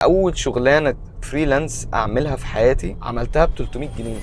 اول شغلانة freelance اعملها في حياتي عملتها ب 300 جنيه.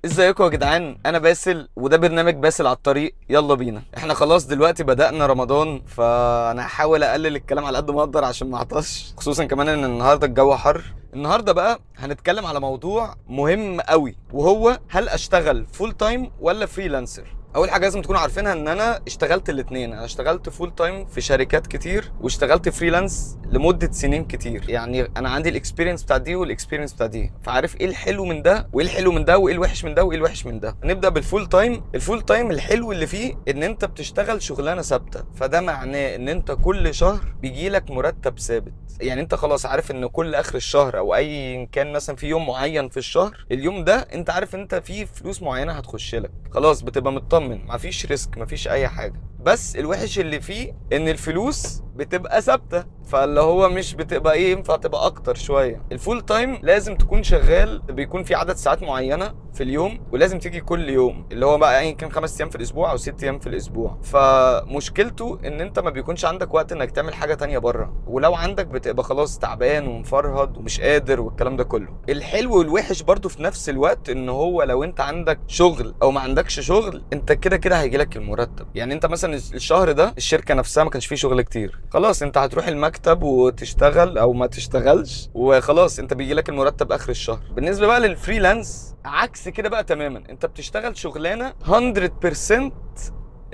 ازيكم يا جدعان؟ انا باسل وده برنامج باسل على الطريق. يلا بينا. احنا خلاص دلوقتي بدأنا رمضان، فانا هحاول اقلل الكلام على قد ما اقدر عشان ما اعطش، خصوصا كمان ان النهارده الجو حر. النهارده بقى هنتكلم على موضوع مهم قوي، وهو هل اشتغل full time ولا freelancer؟ اول حاجة لازم تكونوا عارفينها ان انا اشتغلت الاثنين. انا اشتغلت full time في شركات كتير واشتغلت freelance لمدة سنين كتير. يعني انا عندي ال experience بتاع دي وال experience بتاع دي، فعارف ايه الحلو من ده وايه الحلو من ده وايه الوحش من ده وايه الوحش من ده. نبدا بال full time. ال full time الحلو اللي فيه ان انت بتشتغل شغلانة ثابته، فده معناه ان انت كل شهر بيجي لك مرتب ثابت. يعني انت خلاص عارف ان كل اخر الشهر او اي كان مثلا في يوم معين في الشهر، اليوم ده انت عارف انت فيه فلوس معينة هتخش لك، خلاص بتبقى مطمن، مفيش risk، مفيش اي حاجة. بس الوحش اللي فيه ان الفلوس بتبقى ثابتة، فاللي هو مش بتبقى ايه، ينفع تبقى اكتر شوية. ال full time لازم تكون شغال، بيكون في عدد ساعات معينة في اليوم ولازم تيجي كل يوم، اللي هو بقى ايا كان 5 ايام في الاسبوع او 6 ايام في الاسبوع. فمشكلته ان انت ما بيكونش عندك وقت انك تعمل حاجة تانية بره، ولو عندك بتبقى خلاص تعبان ومفرهد ومش قادر والكلام ده كله. الحلو والوحش برضو في نفس الوقت ان هو لو انت عندك شغل او ما عندكش شغل، انت كده كده هيجيلك المرتب. يعني انت مثلا الشهر ده الشركة نفسها ما كانش فيه شغل كتير، خلاص انت هتروح المكتب وتشتغل او ما تشتغلش وخلاص انت بيجيلك المرتب اخر الشهر. بالنسبة بقى لل freelance عكس كده بقى تماما، انت بتشتغل شغلانة 100%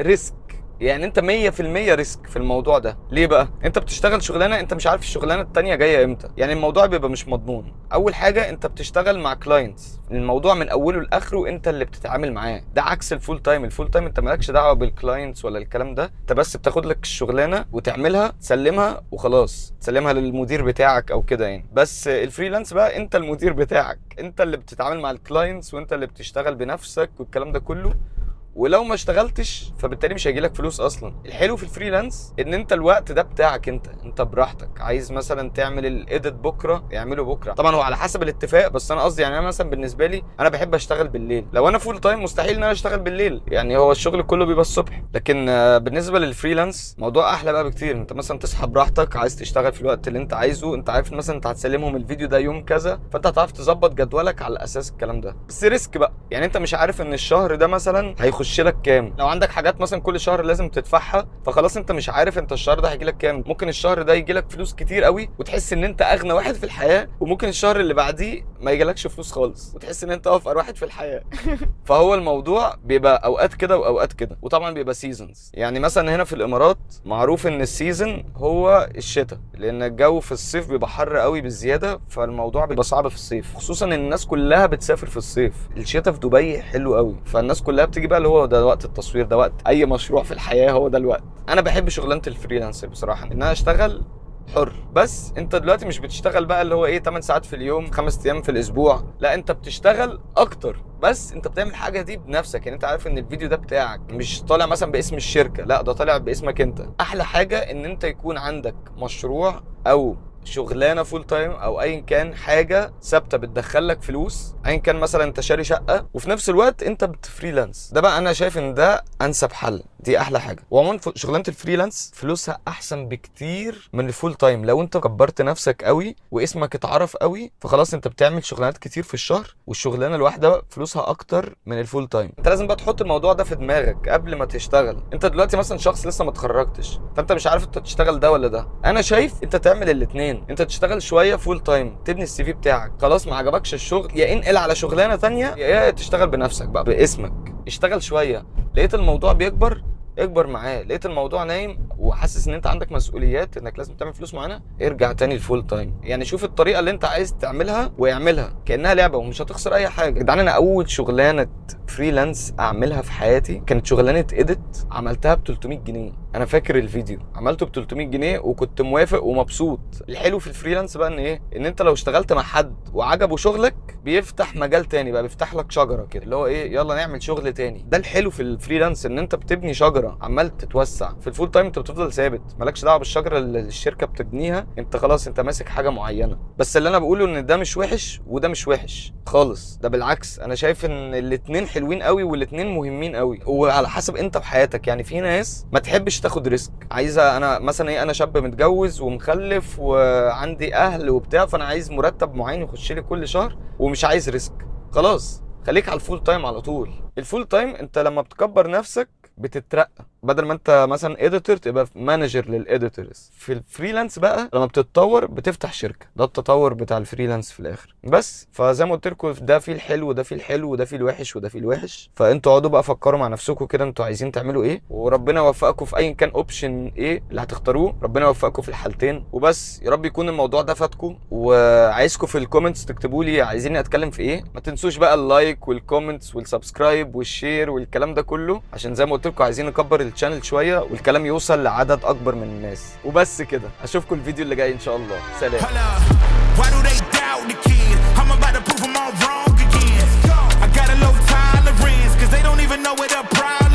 risk. يعني انت 100% risk في الموضوع ده. ليه بقى؟ انت بتشتغل شغلانة انت مش عارف الشغلانة التانية جاية امتى، يعني الموضوع بيبقى مش مضمون. اول حاجة انت بتشتغل مع clients، الموضوع من اوله لاخره انت اللي بتتعامل معاه. ده عكس ال full time. ال full time انت مالكش دعوه بال clients ولا الكلام ده، انت بس بتاخد لك الشغلانة وتعملها، تسلمها وخلاص، تسلمها للمدير بتاعك او كده يعني. بس ال freelance بقى انت المدير بتاعك، انت اللي بتتعامل مع ال clients وانت اللي بتشتغل بنفسك والكلام ده كله. ولو ما اشتغلتش فبالتالي مش هيجيلك فلوس اصلا. الحلو في ال freelance ان انت الوقت ده بتاعك انت، انت براحتك، عايز مثلا تعمل ال edit بكره اعمله بكره، طبعا هو على حسب الاتفاق. بس انا قصدي يعني انا مثلا بالنسبة لي انا بحب اشتغل بالليل. لو انا full time مستحيل ان انا اشتغل بالليل، يعني هو الشغل كله بيبقى الصبح. لكن بالنسبة لل freelance موضوع احلى بقى بكتير. انت مثلا تصحى براحتك، عايز تشتغل في الوقت اللي انت عايزه، انت عارف مثلا انت هتسلمهم الفيديو ده يوم كذا، فانت هتعرف تظبط جدولك على اساس الكلام ده. بس risk بقى، يعني انت مش عارف ان الشهر ده مثلا هيخش لك كام. لو عندك حاجات مثلا كل شهر لازم تدفعها، فخلاص انت مش عارف انت الشهر ده هيجي لك كام. ممكن الشهر ده يجي لك فلوس كتير قوي وتحس ان انت اغنى واحد في الحياة، وممكن الشهر اللي بعديه ما يجيلكش فلوس خالص وتحس ان انت افقر واحد في الحياة. فهو الموضوع بيبقى اوقات كده واوقات كده، وطبعا بيبقى seasons. يعني مثلا هنا في الامارات معروف ان ال season هو الشتاء، لان الجو في الصيف بيبقى حر قوي بالزيادة، فالموضوع بيبقى صعب في الصيف، خصوصا ان الناس كلها بتسافر في الصيف. الشتاء في دبي حلو قوي، فالناس كلها بتيجي بقى اللي هو ده وقت التصوير، ده وقت اي مشروع في الحياة، هو ده الوقت. انا بحب شغلانة ال freelancer بصراحة، ان انا اشتغل حر. بس انت دلوقتي مش بتشتغل بقى اللي هو ايه 8 ساعات في اليوم 5 ايام في الاسبوع، لا انت بتشتغل اكتر، بس انت بتعمل حاجة دي بنفسك. يعني انت عارف ان الفيديو ده بتاعك، مش طالع مثلا باسم الشركة، لا ده طالع باسمك انت. احلى حاجة ان انت يكون عندك مشروع او شغلانة full time او ايا كان، حاجة ثابتة بتدخلك فلوس، ايا كان مثلا انت شاري شقه وفي نفس الوقت انت بت freelance. ده بقى انا شايف ان ده انسب حل، دي احلى حاجة. وعموما شغلانة ال freelance فلوسها احسن بكتير من ال full time. لو انت كبرت نفسك قوي واسمك اتعرف قوي، فخلاص انت بتعمل شغلانات كتير في الشهر، والشغلانه الواحدة فلوسها اكتر من ال full time. انت لازم بقى تحط الموضوع ده في دماغك قبل ما تشتغل. انت دلوقتي مثلا شخص لسه ما اتخرجتش، فانت مش عارف انت تشتغل ده ولا ده. انا شايف انت تعمل الاثنين، انت تشتغل شوية full time تبني ال CV بتاعك، خلاص ما عجبكش الشغل يا انقل على شغلانة تانية، يا تشتغل بنفسك بقى باسمك. اشتغل شوية، لقيت الموضوع بيكبر اكبر معاه، لقيت الموضوع نايم وحاسس ان انت عندك مسؤوليات انك لازم تعمل فلوس معينة، ارجع تاني ال full time. يعني شوف الطريقة اللي انت عايز تعملها واعملها كانها لعبه ومش هتخسر اي حاجة. يا جدعان انا اول شغلانة freelance اعملها في حياتي كانت شغلانة edit، عملتها ب 300 جنيه. انا فاكر الفيديو عملته ب 300 جنيه وكنت موافق ومبسوط. الحلو في ال freelance بقى ان ايه، ان انت لو اشتغلت مع حد وعجبه شغلك بيفتح مجال تاني بقى، بيفتح لك شجرة كده اللي هو ايه، يلا نعمل شغل تاني. ده الحلو في ال freelance، ان انت بتبني شجرة عمال تتوسع. في ال full time انت بتفضل ثابت، مالكش دعوه بالشجرة اللي الشركة بتبنيها، انت خلاص انت ماسك حاجة معينة. بس اللي انا بقوله ان ده مش وحش وده مش وحش خالص، ده بالعكس انا شايف ان الاتنين حلوين قوي والاتنين مهمين قوي، وعلى حسب انت وحياتك. يعني في ناس ما تحبش تاخد risk. عايزه انا مثلا ايه، انا شاب متجوز ومخلف وعندي اهل وبتاع، فانا عايز مرتب معين يخش لي كل شهر ومش عايز risk. خلاص، خليك على ال full time على طول. ال full time انت لما بتكبر نفسك بتترقى، بدل ما انت مثلا editor تبقى manager لل editors. في ال freelance بقى لما بتتطور بتفتح شركه، ده التطور بتاع ال freelance في الاخر. بس فزي ما قلت لكم، ده فيه الحلو وده فيه الحلو، وده فيه الوحش وده فيه الوحش. فانتوا اقعدوا بقى فكروا مع نفسكم كده انتوا عايزين تعملوا ايه، وربنا يوفقكم في ايا كان option ايه اللي هتختاروه. ربنا يوفقكم في الحالتين. وبس، يا رب يكون الموضوع ده فادكم، وعايزكم في ال comments تكتبوا لي عايزيني اتكلم في ايه. ما تنسوش بقى ال like وال comments وال subscribe وال share والكلام ده كله، عشان زي ما قلت لكم عايزين نكبر ال channel شوية والكلام يوصل لعدد اكبر من الناس. وبس كده، اشوفكم الفيديو اللي جاي ان شاء الله. سلام. Hold up. Why do they doubt the kid? I'm about to prove them all wrong again. I got a low tolerance, 'cause they don't even know what a problem